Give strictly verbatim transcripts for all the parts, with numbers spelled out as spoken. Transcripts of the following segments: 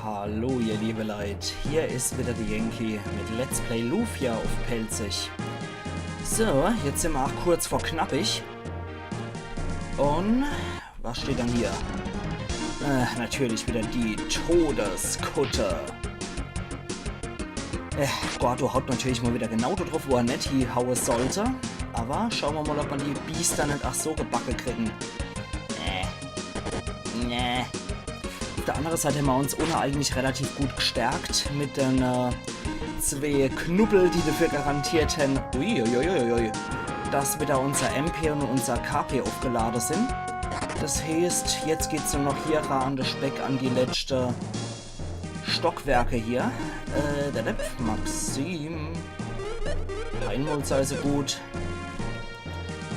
Hallo ihr liebe Leit, hier is wieder de Yankee mit Let's Play Lufia uff Pälzisch. So, jetzt sin mer ach kurz vor knappig. Un was steht dann hier? Äh, natürlich wieder die Todeskutte. Äh, Gordo haut natürlich mol wieder genau do druff, wo er net hiehaue sollt. Awwer schaue mer mol, ob mer die Biester net ach so gebacke kriegen. Äh. Nee. Uff de anner Seit hämmer uns unne eigentlich relativ gut gestärkt mit den, äh, zwee Knubbel, die dafür garantiert hän, uiuiuiui, dass wieder unser M P un unser K P uffgelade sin. Des heeßt, jetzt geht's nur noch hier ra an de Speck, an die letschte Stockwerke hier. Äh, der Depp, Maxim. Einmal sei so gut.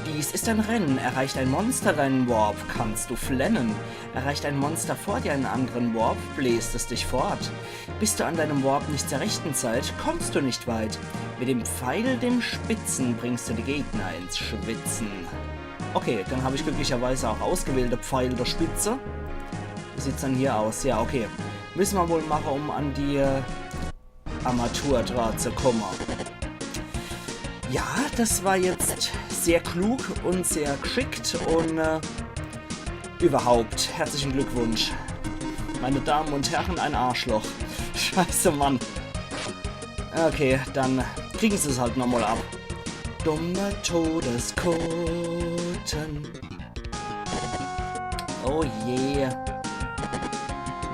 Dies ist ein Rennen. Erreicht ein Monster deinen Warp, kannst du flennen. Erreicht ein Monster vor dir einen anderen Warp, bläst es dich fort. Bist du an deinem Warp nicht zur rechten Zeit, kommst du nicht weit. Mit dem Pfeil, dem Spitzen, bringst du die Gegner ins Schwitzen. Okay, dann hab ich glücklicherweise auch ausgewählt, de Pfeil der Spitze. Wie sieht's dann hier aus? Ja, okay. Müsse mer wohl mache, um an die, äh, Armatur dra zu komme. Ja, des war jetzt sehr klug un sehr gschickt un, äh, überhaupt herzlichen Glückwunsch. Meine Damen und Herren, ein Arschloch. Scheiße, Mann. Okay, dann kriegen se's halt nochmal ab. Dumme Todeskutten. Oh je.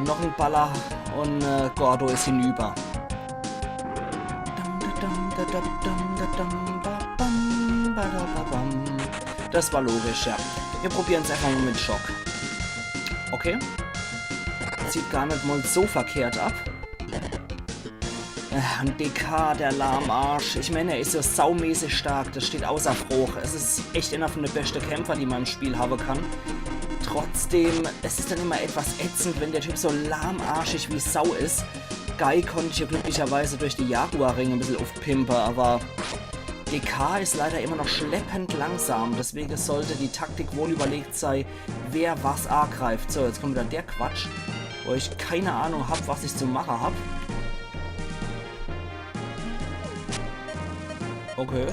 Noch en Baller un, äh, Gordo is hinüber. Des war logisch, ja. Mir probieren's einfach mal mit Schock. Okay. Zieht gar net mal so verkehrt ab. Äh, un D K, der Lahmarsch. Ich mein, er is so saumäßig stark, des steht außer Froch. Es is echt einer von de beschte Kämpfer, die ma im Spiel habe kann. Trotzdem, es is dann immer etwas ätzend, wenn der Typ so lahmarschig wie Sau is. Guy konnt ich ja glücklicherweise durch die Jaguar-Ränge e bissel uffpimpe, awwer D K is leider immer noch schleppend langsam. Deswege sollt die Taktik wohl überlegt sei, wer was agreift. So, jetzt kommt wieder der Quatsch, wo ich keine Ahnung hab, was ich zu mache hab. Okay.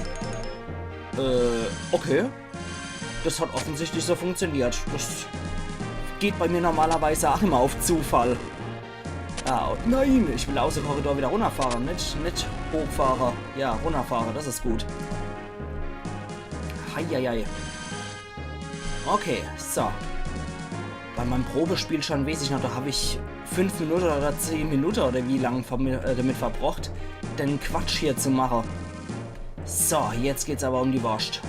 Äh, okay. Des hat offensichtlich so funktioniert. Des geht bei mir normalerweise ach immer uff Zufall. Ah, un nein, ich will aus de Korridor wieder runnerfahre, net, net hochfahre. Ja, runnerfahre, des is gut. Heieiei. Okay, so. Bei meim Probespiel schon, weeß ich noch, do hab ich fünf Minute oder zehn Minute oder wie lang vermi-, äh, damit verbrocht, den Quatsch hier zu mache. So, jetzt geht's awwer um die Worscht.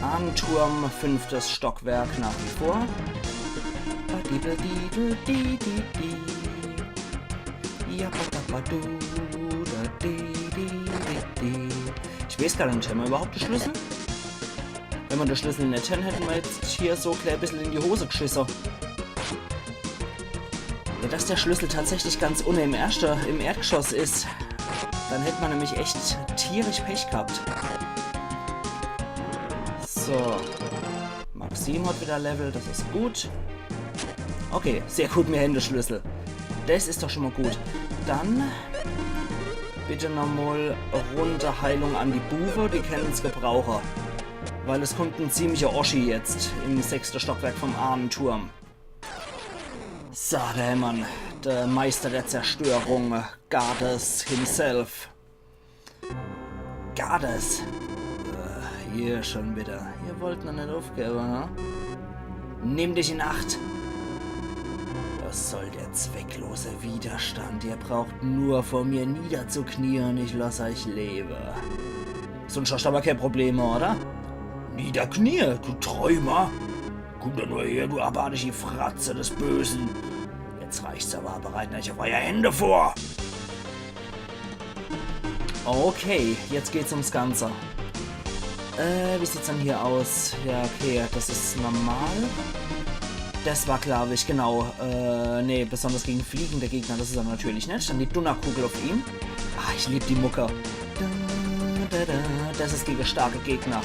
Ahnenturm, fünftes Stockwerk nach wie vor. Badibadidudididi. Ja, badabadu, da, di, di, di, di. Ich weeß gar net, hämmer überhaupt de Schlüssel? Wenn ma de Schlüssel net hätt, hätte ma jetzt hier so e klää bissel in die Hose gschisse. Ja, dass der Schlüssel tatsächlich ganz unne im erschte, im Erdgeschoss is, dann hätt ma nämlich echt tierisch Pech ghabt. So. Maxim hat wieder Level, des is gut. Okay, sehr gut, mir hänn de Schlüssel. Des is doch schon mal gut. Dann bitte nochmal Runde Heilung an die Buwe, die kennen's gebrauche. Weil es kommt en ziemlicher Oschi jetzt im sechste Stockwerk vom Ahnenturm. So, der Mann, der Meister der Zerstörung, Gades himself. Gades. Äh, ihr schon wieder. Ihr wollt noch net uffgewwe, ne? Nehmt euch in Acht. Was soll der zwecklose Widerstand? Ihr braucht nur vor mir niederzuknie un ich lass euch lewe. Sunscht hoscht awwer kää Probleme, oder? Niederknie, du Träumer. Komm doch nur her, du abartige Fratze des Bösen. Jetzt reicht's awwer, bereiten euch uff eier Hände vor. Okay, jetzt geht's ums Ganze. Äh, wie sieht's dann hier aus? Ja, okay, des is normal. Des war, glaab ich, genau. Äh, nee, besonders gegen fliegende Gegner, des is er natürlich net. Dann die Dunnerkugel uff ihn. Ah, ich lieb die Mucke. Da, da, da. Des is gegen starke Gegner.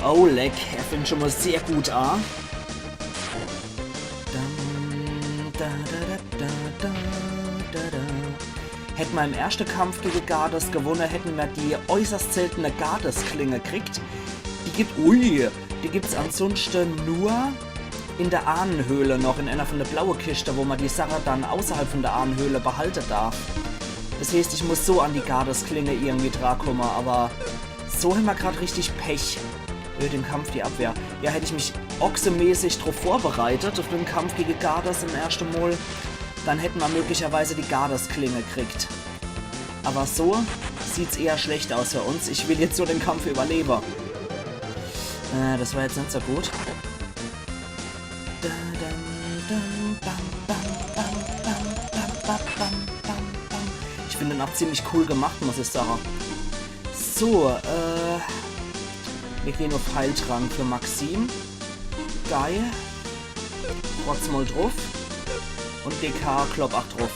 Oh, leck, er fängt schon mal sehr gut an. Dam, da, da, da, da, da, Hätt ma im erschte Kampf gege Gades gewonne, hätte ma die äußerst seltene Gades-Klinge kriegt. Die gibt, ui, die gibt's ansunschte nur in der Ahnenhöhle noch, in einer von de blaue Kischte, wo ma die Sache dann außerhalb von der Ahnenhöhle behalte darf. Das heißt, ich muss so an die Gades-Klinge irgendwie drakomme, aber so hämmer grad richtig Pech. Erhöht im Kampf die Abwehr. Ja, hätt ich mich ochsemäßig drauf vorbereitet, auf den Kampf gege Gades im erschte Mol, dann hätte ma möglicherweise die Gades-Klinge kriegt. Aber so sieht's eher schlecht aus für uns. Ich will jetzt nur den Kampf überlebe. Äh, das war jetzt net so gut. Ich find den auch ziemlich cool gemacht, muss ich sagen. So, äh, mir gehen auf Heiltrank für Maxim. Geil. Rotz mal drauf. Und D K klopp auch drauf.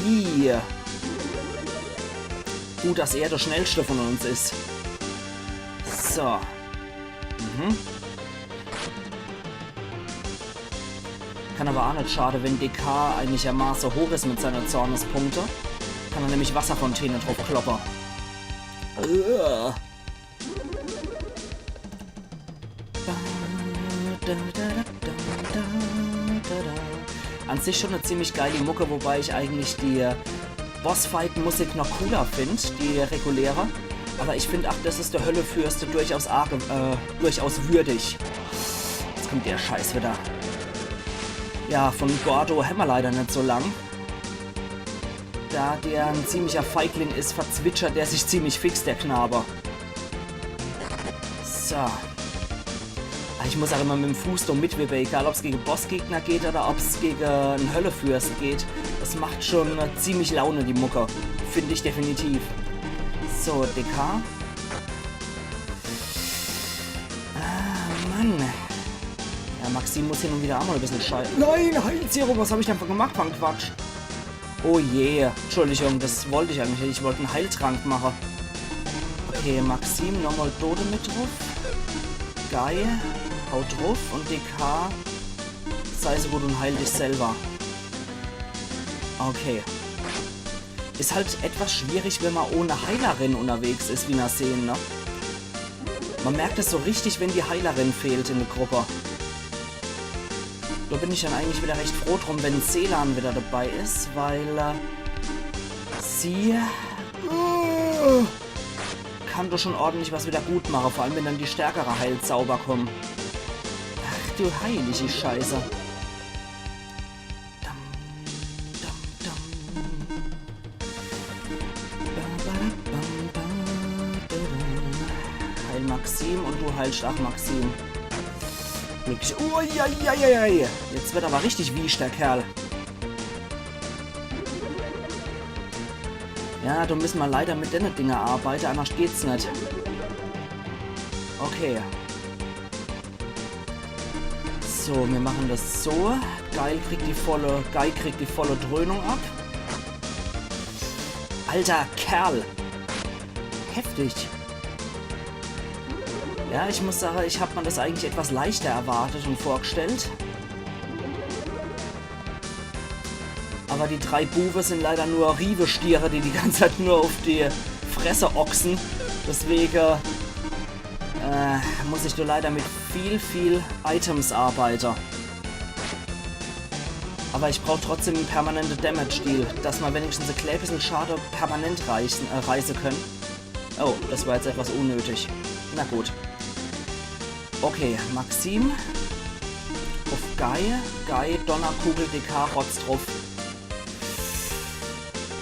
Ih. Gut, dass er der Schnellste von uns ist. So. Mhm. Kann aber auch net schade, wenn D K einigermaße hoch ist mit seiner Zornespunkte. Kann er nämlich Wasserfontäne drauf kloppe. Uah. An sich schon eine ziemlich geile Mucke, wobei ich eigentlich die Bossfight-Musik noch cooler find, die reguläre. Aber ich find auch, das ist der Höllefürst durchaus arg, äh, durchaus würdig. Jetzt kommt der Scheiß wieder. Ja, von Gordo hämmer leider net so lang. Da der ein ziemlicher Feigling ist, verzwitschert er sich ziemlich fix, der Knabe. So. Ah, ich muss auch immer mit dem Fuß do mitwippe, egal ob's gege Bossgegner geht oder ob's gege en Höllefürst geht. Das macht schon ziemlich Laune, die Mucke. Find ich definitiv. So, D K. Ah, Mann. Ja, Maxim muss hin und wieder auch mal ein bisschen schei-, nein, Heilserum, was hab ich denn gemacht, für en Quatsch? Oh je, Entschuldigung, das wollt ich eigentlich net. Ich wollt en Heiltrank mache. Okay, Maxim, nochmal Tode mit drauf. Geil, haut drauf und D K, sei so gut und heil dich selber. Okay. Ist halt etwas schwierig, wenn man ohne Heilerin unterwegs ist, wie mer sehen, ne? Man merkt es so richtig, wenn die Heilerin fehlt in der Gruppe. Da bin ich dann eigentlich wieder recht froh drum, wenn Selan wieder dabei ist, weil, äh, sie, äh, kann doch schon ordentlich was wieder gut machen, vor allem wenn dann die stärkere Heilzauber kommen. Ach du heilige Scheiße. Dam, dam, dam. Ba, ba, da, bam, ba, da, da. Heil Maxim und du heilst auch Maxim. Glücklich. Uiuiuiui. Jetzt wird aber richtig wiesch, der Kerl. Ja, da müssen wir leider mit denne Dinger arbeiten, anders geht's net. Okay. So, wir machen das so. Guy kriegt die volle, Guy kriegt die volle Dröhnung ab. Alter Kerl. Heftig. Ja, ich muss sagen, ich hab mir das eigentlich etwas leichter erwartet und vorgestellt. Aber die drei Buwe sind leider nur Riewestiere, die die ganze Zeit nur auf die Fresse ochsen. Deswegen, äh, muss ich nur leider mit viel, viel Items arbeiten. Aber ich brauch trotzdem einen permanenten Damage-Deal, dass man wenigstens ein klein bisschen Schade permanent reißen, äh, reißen können. Oh, das war jetzt etwas unnötig. Na gut. Okay, Maxim. Auf Guy. Guy, Donnerkugel, D K, Rotz drauf.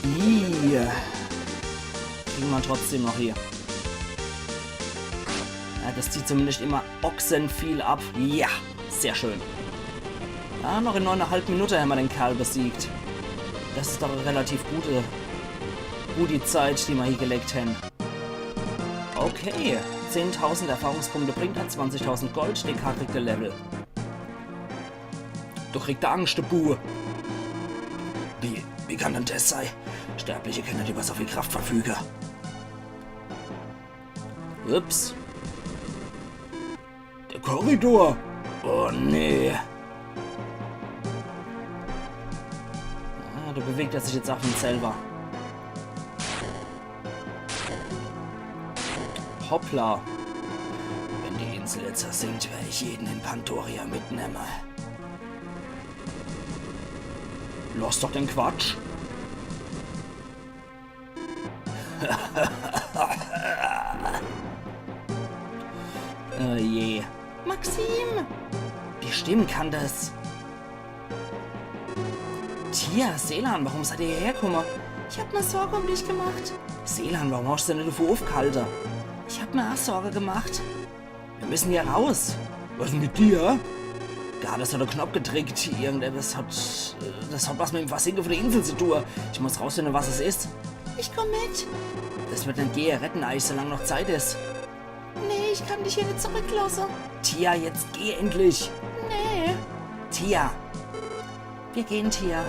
Ih. Kriegen wir trotzdem noch hier. Ja, das zieht zumindest immer Ochsen viel ab. Ja, sehr schön. Ja, noch in neuneinhalb Minuten haben wir den Kerl besiegt. Das ist doch eine relativ gute, gute Zeit, die wir hier gelegt haben. Okay, zehntausend Erfahrungspunkte bringt er, zwanzigtausend Gold, D K kriegt er Level. Du kriegst Angst, du Bu. Wie, wie kann denn das sein? Sterbliche können nicht über so viel Kraft verfügen. Ups. Der Korridor. Oh nee. Ah, Oder bewegt er sich jetzt ach vun selwer? Hoppla. Wenn die Insel jetzt versinkt, wer ich jeden in Pandoria mitnemme. Lass doch den Quatsch. Oh je. Maxim! Die Stimm kann das. Tia, Selan, warum seid ihr hierher kumme? Ich hab mir Sorge um dich gemacht. Selan, warum hast du net davon aufgehalte? Ich hab mir auch Sorge gemacht. Wir müssen hier raus. Was mit dir? Gar, das hat der Knopp gedrickt. Irgendetwas hat, äh, das hat was mit dem Versinke von der Insel zu tun. Ich muss rausfinden, was es ist. Ich komm mit. Das wird net gehe. Retten euch, solange noch Zeit ist. Nee, ich kann dich hier net zurücklasse. Tia, jetzt geh endlich. Nee. Tia. Wir gehen, Tia.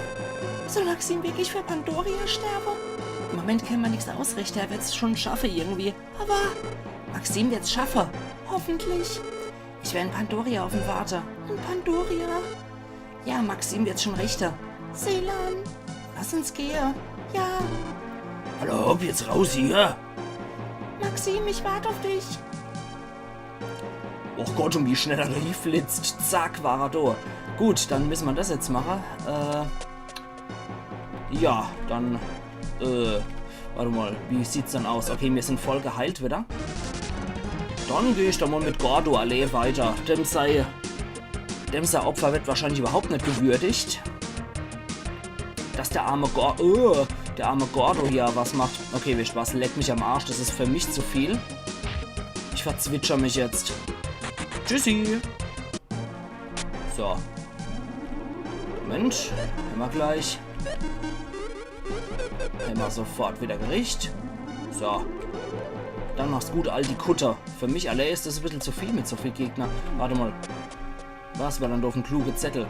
Soll Maxim wirklich für Pandoria sterbe? Im Moment kann man nix ausrichte. Er wird's schon schaffe irgendwie. Aber Maxim wird's schaffe. Hoffentlich. Ich wär in Pandoria auf en Warte. In Pandoria? Ja, Maxim wird's schon richte. Selan, lass uns gehe. Ja. Alla hopp, jetzt raus hier. Maxim, ich wart auf dich. Och Gott, und wie schnell er do hinflitzt. Zack, war er do. Gut, dann müssen wir das jetzt machen. Äh, ja, dann, äh, warte mal, wie sieht's dann aus? Okay, wir sind voll geheilt wieder. Dann geh ich da mal mit Gordo allee weiter. Dem sei, dem sei Opfer wird wahrscheinlich überhaupt nicht gewürdigt. Dass der arme Gor-, oh, der arme Gordo hier was macht. Okay, wisst was, leck mich am Arsch, das ist für mich zu viel. Ich verzwitscher mich jetzt. Tschüssi. So. Moment, hämmer gleich. Hämmer sofort wieder gericht. So. Dann mach's gut, alti Kutter. Für mich allee ist das e bissel zu viel mit so viel Gegner. Warte mal. Was war dann do auf em kluge Zettel?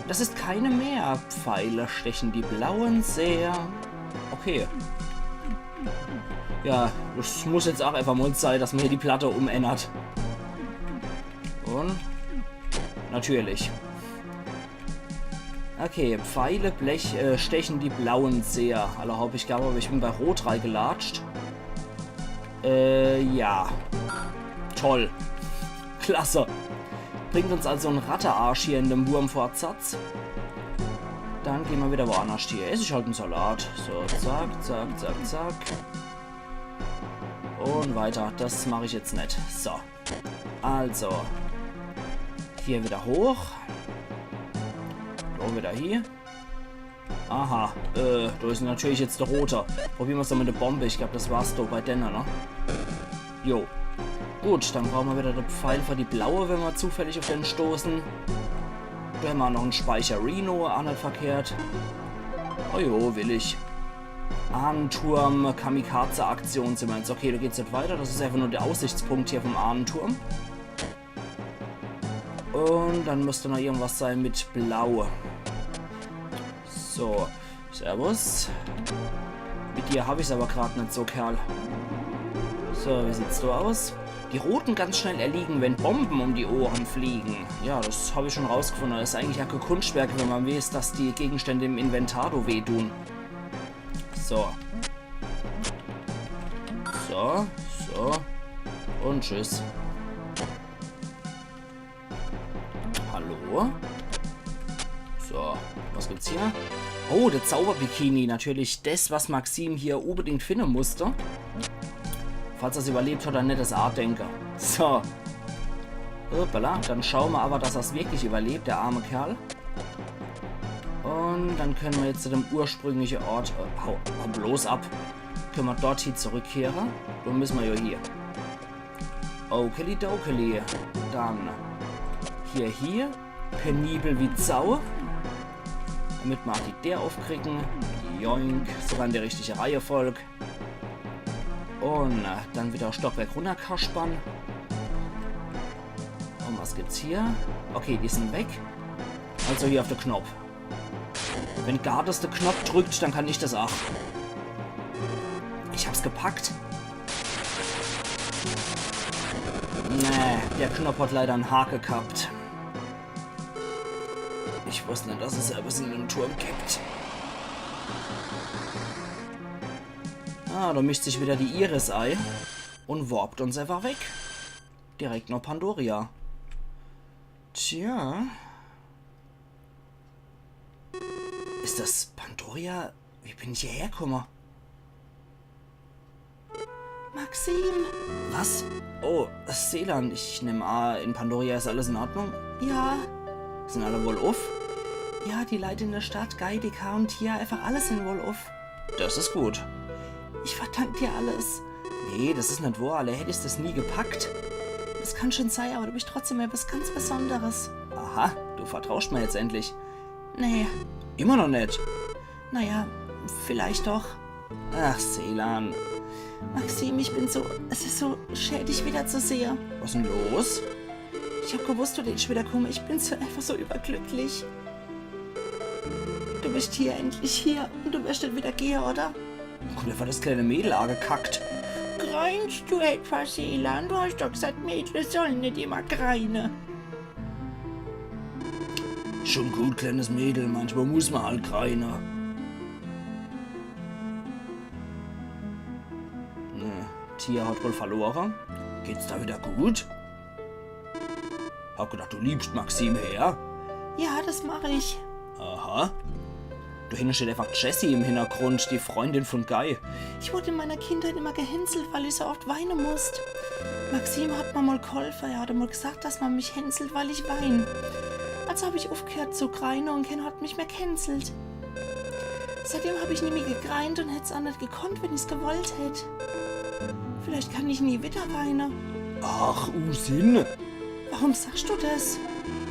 Das ist keine mehr. Pfeile stechen die Blauen sehr. Okay. Ja, das muss jetzt auch einfach mal sein, dass man hier die Platte umändert. Und natürlich. Okay, Pfeile, Blech, äh, stechen die Blauen sehr. Alla hopp, ich glaube, aber ich bin bei Rot reigelatscht. Äh, ja. Toll. Klasse. Bringt uns also en Rattearsch hier in dem Wurmfortsatz. Dann gehen wir wieder woanders hier. Ess ich halt en Salat. So, zack, zack, zack, zack. Und weiter. Das mache ich jetzt net. So. Also. Hier wieder hoch. Do wieder hier. Aha, äh, do is natürlich jetzt der Rote. Probieren wir's doch mit der Bombe. Ich glaub, das war's doch bei denne, ne? Jo. Gut, dann brauchen wir wieder den Pfeil für die Blaue, wenn wir zufällig auf den stoßen. Do hämmer noch en Speicher Reno, auch nicht verkehrt. Oh jo, will ich. Ahnenturm, Kamikaze-Aktion sind wir jetzt. Okay, da geht's nicht weiter. Das ist einfach nur der Aussichtspunkt hier vom Ahnenturm. Und dann müsste noch irgendwas sein mit Blau. So, servus. Mit dir hab ich's aber grad net so, Kerl. So, wie sieht's so aus? Die Roten ganz schnell erliegen, wenn Bomben um die Ohren fliegen. Ja, das hab ich schon rausgefunden. Das ist eigentlich auch kein Kunstwerk, wenn man weiß, dass die Gegenstände im Inventar do wehtun. So. So, so. Und tschüss. Hallo? So, was gibt's hier? Oh, der Zauberbikini. Natürlich das, was Maxim hier unbedingt finden musste. Falls er's überlebt hat, dann net das A denke. So. Hoppala, dann schauen wir aber, dass er's wirklich überlebt, der arme Kerl. Und dann können wir jetzt zu dem ursprünglichen Ort, äh, hau, hau bloß ab. Können wir dort hier zurückkehren. Do müssen wir ja hier. Okeli dokeli. Dann hier, hier. Penibel wie Sau. Damit wir auch die Deer aufkriegen. Joink. Sogar in der richtigen Reihenfolge. Und, äh, dann wieder Stockwerk runterkaspern. Und was gibt's hier? Okay, die sind weg. Also hier auf den Knopf. Wenn Gades den Knopf drückt, dann kann ich das auch. Ich hab's gepackt. Nee, der Knopf hat leider en Hake gehabt. Ich wusst net, dass es etwas in dem Turm gibt. Ah, do mischt sich wieder die Iris ei un warpt uns einfach weg. Direkt noch Pandoria. Tja. Is das Pandoria? Wie bin ich hierher kumme? Maxim! Was? Oh, Selan, ich nemm a, in Pandoria is alles in Ordnung? Ja. Sin alle wohluff? Ja, die Leit in de Stadt, Guy, de K un Tia, einfach alle sin wohluff. Das is gut. Ich verdank dir alles. Nee, das is net wohr, allein hätt ich das nie gepackt. Das kann schon sei, aber du bist trotzdem etwas ganz Besonderes. Aha, du vertrauscht mir jetzt endlich. Nee. Immer noch net? Naja, vielleicht doch. Ach, Selan. Maxim, ich bin so, es is so schä, dich wiederzusehe. Was denn los? Ich hab gewusst, du deetsch wieder kumme. Ich bin so, einfach so überglücklich. Du bist hier, endlich hier. Un du wirst net wieder gehe, oder? Kummt einfach das kleine Mädel agekackt. Greinst du etwa, Selan? Du hast doch gesagt, Mädle sollen net immer greine. Schon gut, kleines Mädel, manchmal muss man halt greine. Ne, Tia hat wohl verlore. Geht's da wieder gut? Hab gedacht, du liebst Maxim, her? Ja, das mach ich. Aha. Do hinne steht einfach Jessie im Hintergrund, die Freundin von Guy. Ich wurde in meiner Kindheit immer gehänselt, weil ich so oft weine musst. Maxim hat mir mal geholfe, er hat mal gesagt, dass man mich hänselt, weil ich wein. Also hab ich aufgehört zu greine un kenner hat mich mehr gehänselt. Seitdem hab ich nie mehr gegreint un hätt's a net gekonnt, wenn ich's gewollt hätt. Vielleicht kann ich nie wieder weine. Ach, Unsinn. Warum sagst du das?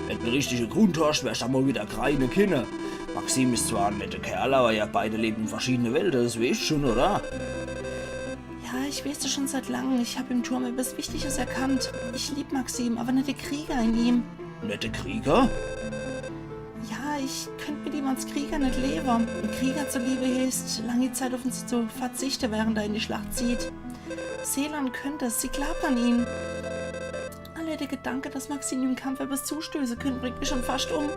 Wenn du en richtige Grund hast, wirst du mal wieder greine kenne. Maxim is zwar en nette Kerl, aber ihr beide lebt in verschiedene Welt, das weescht schon, oder? Ja, ich weiß das schon seit langem. Ich hab im Turm etwas Wichtiges erkannt. Ich lieb Maxim, aber net de Krieger in ihm. Net de Krieger? Ja, ich könnt mit ihm als Krieger net lebe. En Krieger zuliebe heißt, lange Zeit auf uns zu verzichte, während er in die Schlacht zieht. Selan könnt es, sie glaubt an ihn. Allein der Gedanke, dass Maxim im Kampf etwas zustöße könnt, bringt mich schon fast um.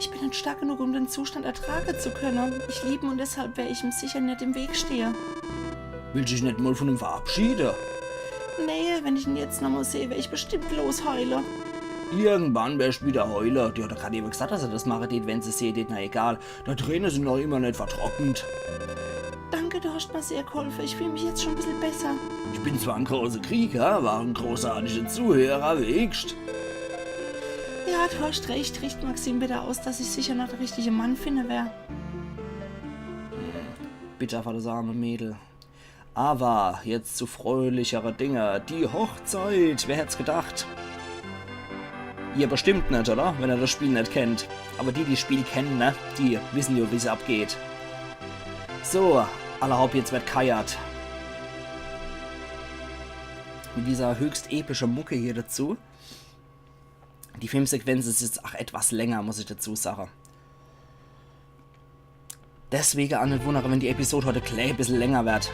Ich bin net stark genug, um den Zustand ertrage zu könne. Ich lieb ihn un deshalb wer ich ihm sicher net im Weg stehe. Willst dich net mal von ihm verabschiede? Nee, wenn ich ihn jetzt nochmal sehe, wer ich bestimmt losheule. Irgendwann wirst wieder heule. Die hat doch grad ewe gesagt, dass er das mache deet, wenn se sehe deet. Na egal, de Träne sin noch immer net vertrocknet. Danke, du hast mir sehr geholfen. Ich fühl mich jetzt schon ein bisschen besser. Ich bin zwar en großer Krieger, aber en großartiger Zuhörer, weescht. Ja, du hast recht. Richt Maxim bitte aus, dass ich sicher noch der richtige Mann finde wer. Bitte, Vater, das arme Mädel. Aber jetzt zu fröhlichere Dinge. Die Hochzeit, wer hätt's gedacht? Ihr bestimmt net, oder? Wenn ihr das Spiel net kennt. Aber die, die das Spiel kennen, ne? Die wissen ja, wie's abgeht. So, alla hopp, jetzt wird geheiert. Mit dieser höchst epische Mucke hier dazu. Die Filmsequenz is jetzt auch etwas länger, muss ich dazu sagen. Deswege a net wundere, wenn die Episode heute e klee bissel länger wird.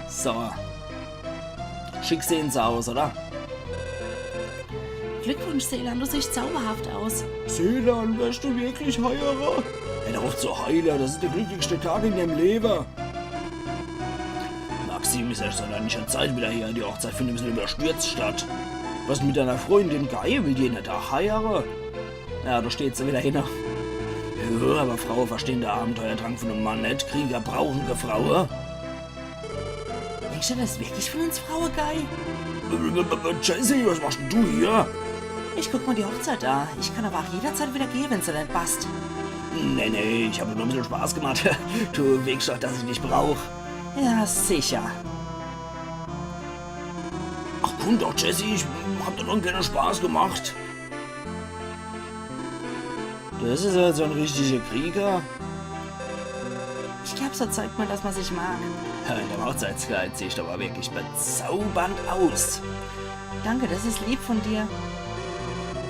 So. Schick sehen se aus, oder? Glückwunsch, Selan, du siehst zauberhaft aus. Selan, wirst du wirklich heiere? Hör auf zu heule, das is der glücklichste Tag in deinem Leben. Maxim is erst seit einiger Zeit wieder hier. Die Hochzeit findet ein bisschen überstürzt statt. Was mit deiner Freundin Guy? Will die net da heiere? Ja, da steht se wieder hin. Ja, aber Fraue verstehen den Abenteuerdrang von einem Mann net. Krieger brauchen keine Fraue. Denkst du, das is wirklich von uns Fraue, Guy? Äh, äh, äh, Jessie, was machst denn du hier? Ich guck mal die Hochzeit an. Ich kann aber auch jederzeit wieder gehe, wenn's dir net passt. Nee, nee, ich hab nur ein bisschen Spaß gemacht. Du weescht doch, dass ich dich brauch. Ja, sicher. Ach komm doch, Jessie, ich hab doch nur einen kleinen Spaß gemacht. Das is halt so ein richtiger Krieger. Ich glaub, so zeigt man, dass man sich mag. Ja, in dem Hochzeitskleid siehst du aber wirklich bezaubernd aus. Danke, das is lieb von dir.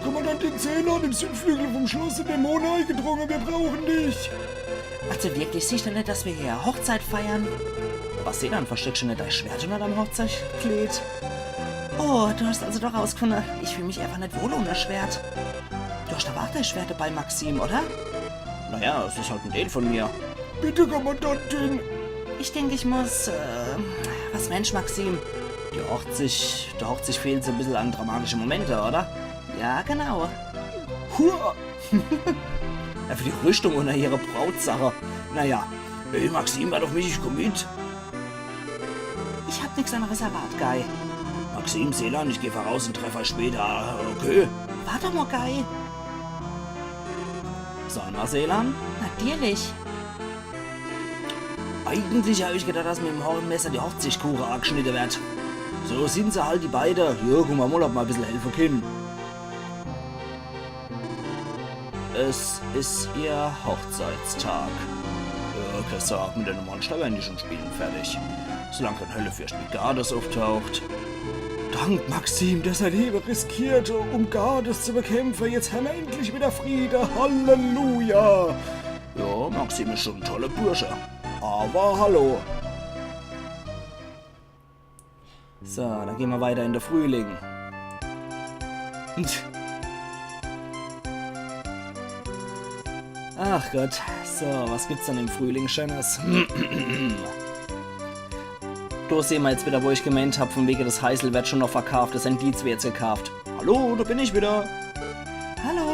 Kommandantin Selan, im Südflügel vom Schloss sind Dämonen eingedrungen. Wir brauchen dich. Also wirklich, siehst du net, dass wir hier Hochzeit feiern? Was, Selan, versteckst du net dein Schwert unter deinem Hochzeitskleid? Oh, du hast also doch rausgefunden. Ich fühl mich einfach net wohl ohne Schwert. Du hast aber auch dein Schwert dabei, Maxim, oder? Naja, es is halt ein Deel von mir. Bitte, Kommandantin. Ich denk, ich muss, äh, was meinsch, Maxim? Die Hochzich, der Hochzich fehlt so e bissel an dramatische Momente, oder? Ja, genau. Hua! Ja, für die Rüschtung unner ihre Brautsache. Naja. Hey, Maxim, wart uff mich, ich komm mit. Ich hab nix anneres erwart, Guy. Maxim, Selan, ich geh voraus un treff eich später, okay? Wart doch mol, Guy. Solle mer, Selan? Natürlich. Eigentlich hab ich gedacht, dass mit em Hornmesser die Hochzichkuche agschnitte werd. So sin se halt, die beide. Ja, gucke mer mol, ob mer e bissel helfe kenne. Es is ihr Hochzeitstag. Ja, kee Sorg, mit denne Monster werre die schun spiele, fertig. Solang kee Höllefürst wie Gades uffdaucht. Dank Maxim, der sei Lewe riskiert, um Gades zu bekämpfe. Jetzt hämmer endlich widder Friede. Halleluja! Ja, Maxim is schun e tolle Bursche. Awwer hallo. So, dann gehn mer weiter in de Frühling. Ach Gott, so, was gibt's dann im Frühling Schönes? Do sehn mer jetzt widder, wo ich gemeent hab, vun wege des Heisel werd schun noch verkaaft, des Indiz werd jetzt gekaaft. Hallo, do bin ich widder. Hallo.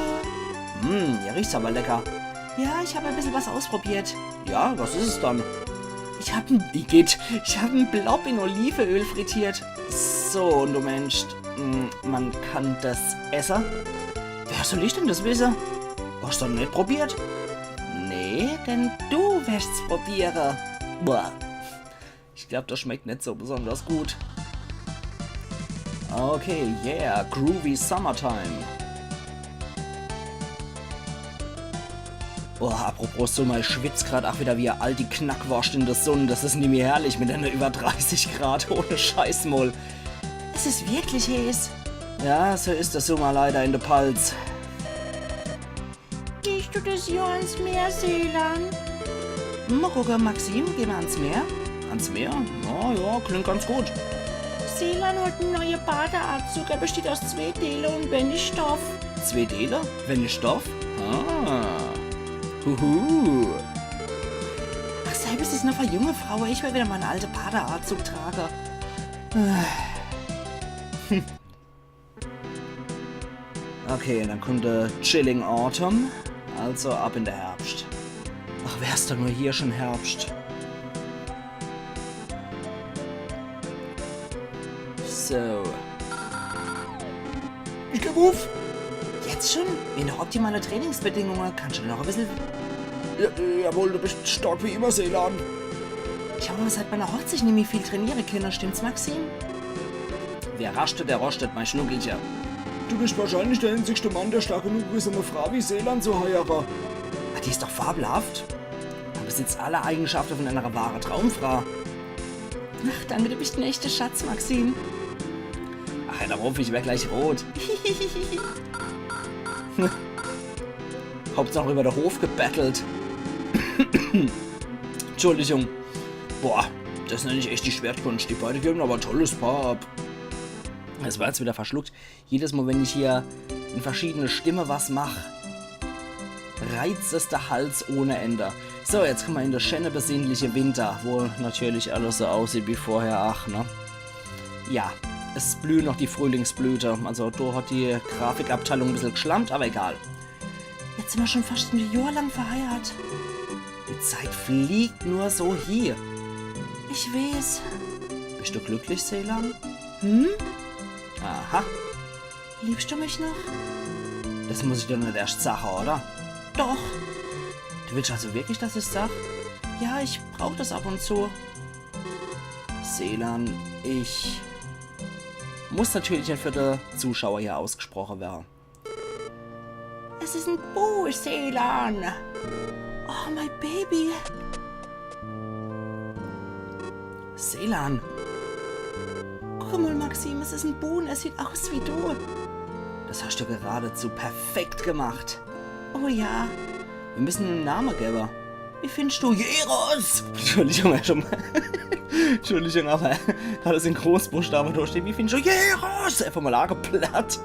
Hm, hier riecht's awwer lecker. Ja, ich hab e bissel was ausprobiert. Ja, was is es dann? Ich hab en, Igitt, ich hab en Blob in Oliveöl frittiert. So, un du meensch, mm, mer kann des esse? Woher soll ich dann des wisse? Hoscht dann net probiert? Nee, denn du werscht's probiere. Boah. Ich glaab, des schmeckt net so besonders gut. Okay, yeah, groovy Summertime. Boah, apropos Summer, ich schwitz grad ach widder wie e aldi Knackworscht in de Sunn. Des is nimmi herrlich mit ene iwwer dreißig Grad, ohne Scheiß mol. Es is wirklich heeß. Ja, so is de Summer leider in de Palz. Gehscht du des Johr ans Meer, Selan? Mol gucke, Maxim, gehn mer ans Meer? Ans Meer? Ja, ja, klingt ganz gut. Selan hot en neie Badeaazug. Er besteht aus zwee Deele un wenig Stoff. Zwee Deele? Wenig Stoff? Ah. Huhu. Ach, selbscht is nur fer junge Fraue. Ich will widder mei alte Badeaazug trage. Okay, dann kummt de Chilling Autumn. Also ab in de Herbscht. Ach, wär's doch nur hier schun Herbscht. So. Ich geb uff. Jetzt schun? Wege de optimale Trainingsbedingunge. Kannscht du noch e bissel... Ja, jawohl, du bischt stark wie immer, Selan. Ich hab awwer seit meiner Hochzich nimmi viel trainiere kenne, stimmt's, Maxim? Wer rascht, der roscht, mei Schnuckelche. Du bischt wahrscheinlich de enzigschte Mann, der stark genug is, um e Fraa wie Selan zu heiere. Ah, die is doch fabelhaft. Un besitzt alle Eigenschafte vun enere wahre Traumfraa. Ach, danke, du bischt en echte Schatz, Maxim. Ach, hör doch uff, ich wer gleich rot. Hauptsach iwwer de Hof gebettelt. Entschuldigung. Boah, des nenn ich echt die Schwertkunscht. Die beide geben awwer e tolles Paar ab. Des war jetzt widder verschluckt. Jedes Mol, wenn ich hier in verschiedene Stimme was mach, reizt es de Hals ohne Ende. So, jetzt kumme mer in de schenne, besinnliche Winter, wo natürlich alles so aussieht wie vorher, ach, ne? Ja, es blühe noch die Frühlingsblüte. Also, do hot die Grafikabteilung e bissel gschlampt, awwer egal. Jetzt sin mer schun fascht e Johr lang verheirat. Die Zeit fliegt nur so hie. Ich weeß. Bischt du glücklich, Selan? Hm? Aha. Liebscht du mich noch? Des muss ich der net erscht sache, oder? Doch. Du willscht also wirklich, dass ich's sag? Ja, ich brauch des ab un zu. Selan, ich muss natürlich net für de Zuschauer hier ausgesproche werre. Es is en Bu, Selan. Oh, mei Baby. Selan. Guck mol, Maxim, es is en Bu, er sieht aus wie du. Des hoscht du geradezu perfekt gemacht. Oh ja. Mir müssen em en Name gewwe. Wie findscht du Jeros? Entschuldigung, er schun mol. Entschuldigung, awwer do hot es in Großbuchstabe do stehe. Wie findscht du Jeros? Einfach mol aageplatt.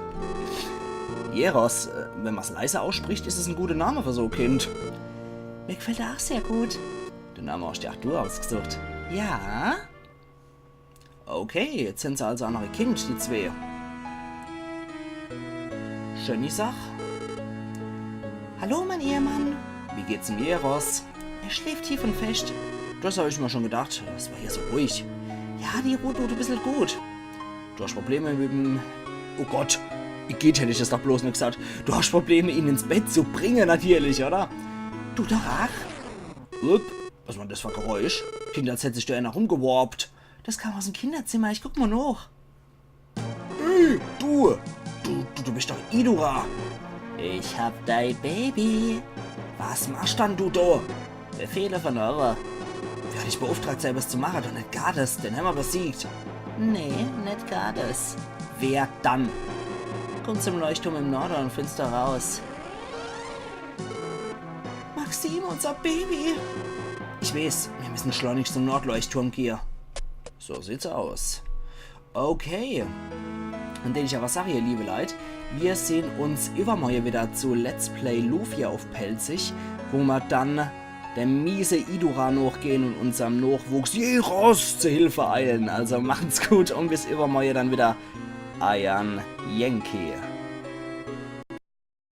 Jeros, äh, wenn mer's leise ausspricht, is es en guter Name für so e Kind. Mir gefällt er ach sehr gut. De Name hoscht jo ach du ausgesucht. Ja? Okay, jetzt sin se also ach noch e Kind, die zwee. Schöni Sach. Hallo, mein Ehemann. Wie geht's dem Jeros? Er schläft tief und fest. Das hab ich mir schon gedacht. Das war hier so ruhig. Ja, die Ruh dut e bissel gut. Du hast Probleme mit dem... Oh Gott, Igitt hätt ich das doch bloß net gesagt. Du hast Probleme, ihn ins Bett zu bringen, natürlich, oder? Du doch ach. Upp, was war denn das für e Geräusch? Klingt, als hätt sich da einer rumgeworbt. Das kam aus dem Kinderzimmer, ich guck mal noch. Ey, du! Du, du, du bist doch Idura! Ich hab dein Baby! Was machst dann du da? Befehle von Nora. Wer hat dich beauftragt, selber zu machen? Doch net Gades, den haben wir besiegt. Nee, net Gades. Wer dann? Komm zum Leuchtturm im Norden und find's da raus. Maxim, unser Baby! Ich weiß, wir müssen schleunigst zum Nordleuchtturm gehen. So sieht's aus. Okay. Dann deet ich awwer sage, ihr liebe Leit, wir sehn uns iwwermorje wieder zu Let's Play Lufia uff Pälzisch, wo mer dann dem miese Idura nochgehn und unserm Nochwuchs Jeros zu Hilfe eilen. Also machen's gut und bis iwwermorje dann wieder. Eier Yankee.